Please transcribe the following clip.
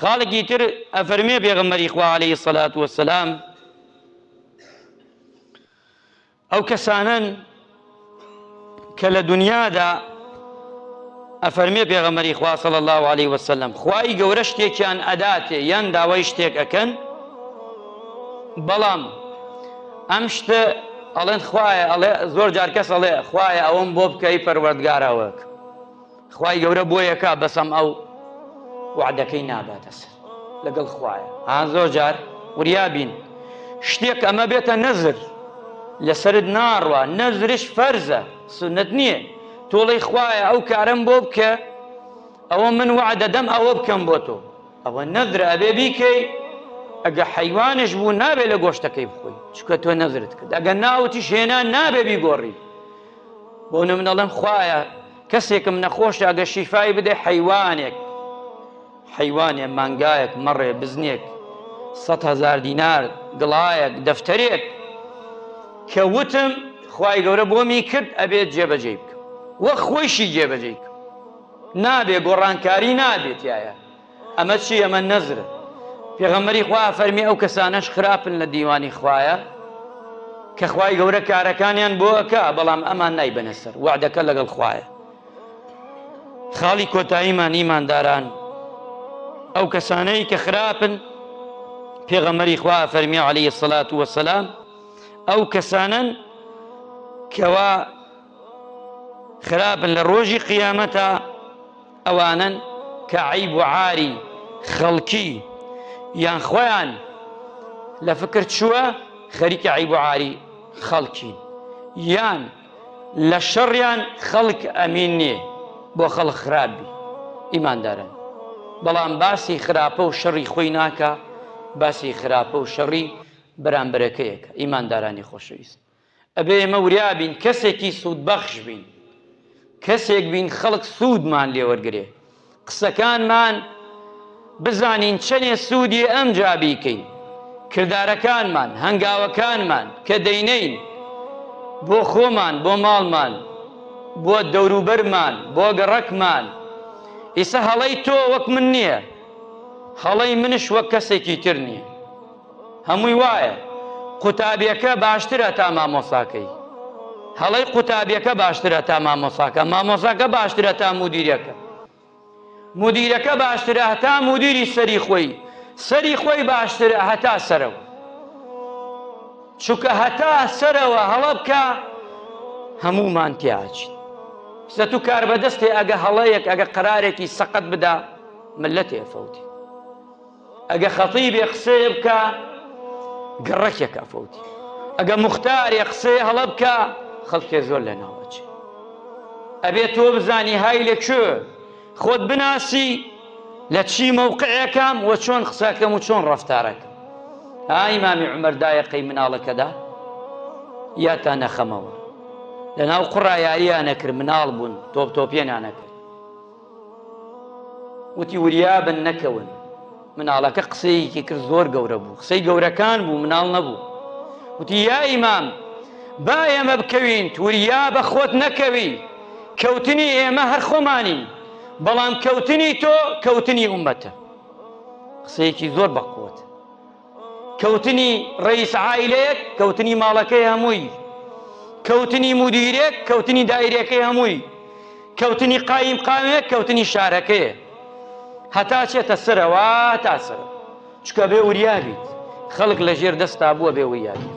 خاڵێکی تر ئەفەرمێ پێغەمبەری خوا عەلەیهی سەلات وەسەلام ئەو کەسانەن کە لە دنیادا ئەفەرمێ پێغەمبەری خوا صلی الله علیه وسلم خوای گەورە شتێکیان ئەداتێ یان داوای شتێک ئەکەن بەڵام ئەم شتە ئەڵێن خوایە ئەڵێ زۆر جار کەس ئەڵێ خوایە ئەوەم بۆ بکەی پەروەردگارەوەک خوای گەورە بۆ یەکا بەس ئەم ئەو وەعدەکەی ناباتە سەر لەگەڵ خوایە ها زۆر جار وریا بین شتێک ئەمە بێتە نەزر لەسەرت ناڕوا نەزرش فەرزە سنت نییە تۆڵەی خوایە ئەو کارم بۆ بکە ئەوە من وەعدە دەم ئەوە بکەم بۆ تۆ ئەوە نەزرە ئەبێ بیکەی ئەگە حەیوانش بوو نابێ لە گۆشتەکەی بخۆی چونکە تۆ نەزرت کرد ئەگە ناوتیش هێنا نابێ بیگۆڕی بۆ نمونە ئەڵێم خوایە کەسێکم نەخۆشە ئەگە شیفای بدەی حەیوانێک حەیوانێ مانگایەک مەڕێ بزنێک 100 هزار دینار گڵایەک دەفتەرێک کە وتم خوای گەورە بۆمی کرد ئەبێت جێبەجێی بکەم وەک خۆیشی جێبەجێی کەم نابێ گۆڕانکاری نابێت تایە ئەمە چی ئەمە نەزرە پێغەمبەری خوا فەرمی ئەو کەسانەش خراپن لە دیوانی خوایە کە خوای گەورە کارەکانیان بۆ ئەکا بەڵام ئەمان نایبەنە سەر وعدەکە لەگەڵ خوایە خاڵی کۆتاییمان ئیمانداران ئەو کەسانەی کە خراپن پێغەمبەری خوا فەرمی عەلەیهی الصلاة والسلام ئەو کەسانەن کەوا خراپن لە ڕۆژی قیامەتا ئەوانەن کە عەیب و عاری خەڵکی یان خۆیان لە فکر چووە خەریکی عەیب و عاری خەڵکین یان لە شەڕیان خەڵک ئەمین نییە بۆ خەڵک خراپ بی ئیماندارن بەڵام باسی خراپە و شەڕی خۆی ناکا باسی خراپە و شەڕی بەرامبەرەکەیەکە ئیماندارانی خۆشەویست ئەبێ ئێمە وریا بین کەسێکی سوودبەخش بین، کەسێک بین خەڵک سوودمان لێ وەرگرێ، قسەکانمان بزانین چەنێ سوودی ئەمجا بیکەین، کردارەکانمان، هەنگاوەکانمان کە دەینێین بۆ خۆمان، بۆ ماڵمان، بۆ دەوروبەرمان، بۆ گەڕەکمان. ئیسە هەڵەی تۆ وەک من نییە، هەڵەی منش وەک کەسێکی تر نییە. هەمووی وایە قوتابیەکە باشترە تا مامۆساکەی هەڵەی قوتابیەکە باشترە تا مامۆساکە مامۆساکە باشترە تا مدیرەکە مدیرەکە باشترە هەتا مدیری سەری خۆی سەری خۆی باشترە هەتا سەرەوە چونکە هەتا سەرەوە هەڵە بکە هەمومان تیاچین سە تو کاربەدەستێ ئەگە هەڵەیەک ئەگە قەرارێکی سەقەت بدا ملەتێ فەوتی ئەگە خەتیبێ قسەیە بکا گەڕەکێک ئەفەوتی ئەگە موختارێ قسەیە هەڵە بکا خەڵکێ زۆر لە ناو ئەچێ ئەبێ تۆ بزانی های لە کوێ خۆت بناسی لە چی مەوقعێکام وە چۆن قسەکەم و چۆن ڕەفتارەکەم ها ئیمامی عومەر دایە قەی مناڵەکەدا یا تا نەخەمەوە لەناو قوڕا یارییان نەکرد مناڵ بوون تۆپ تۆپیان نەکرد وتی وریابن نەکەون مناڵەکە قسەیەکی کرد زۆر گەورە بوو قسەی گەورەکان بوو مناڵ نەبوو وتی یا ئیمام با ئێمە بکەوین وریا بە خۆت نەکەوی کەوتنی ئێمە هەر خۆمانین بەڵام کەوتنی تۆ کەوتنی ئومەتە قسەیەکی زۆر بەقوت کەوتنی ڕەئیس عائیلەیەک کەوتنی ماڵەکەی هەمووی، کەوتنی مودیرێک کەوتنی دایرەکەی هەمووی، کەوتنی قایمقامێک کەوتنی شارەکەیە. هەتا چێتە سەرەوە تا سەرەوە. چونکە بێ وریا بیت. خەڵک لە ژێر دەستا بووە بێ وریا بیت.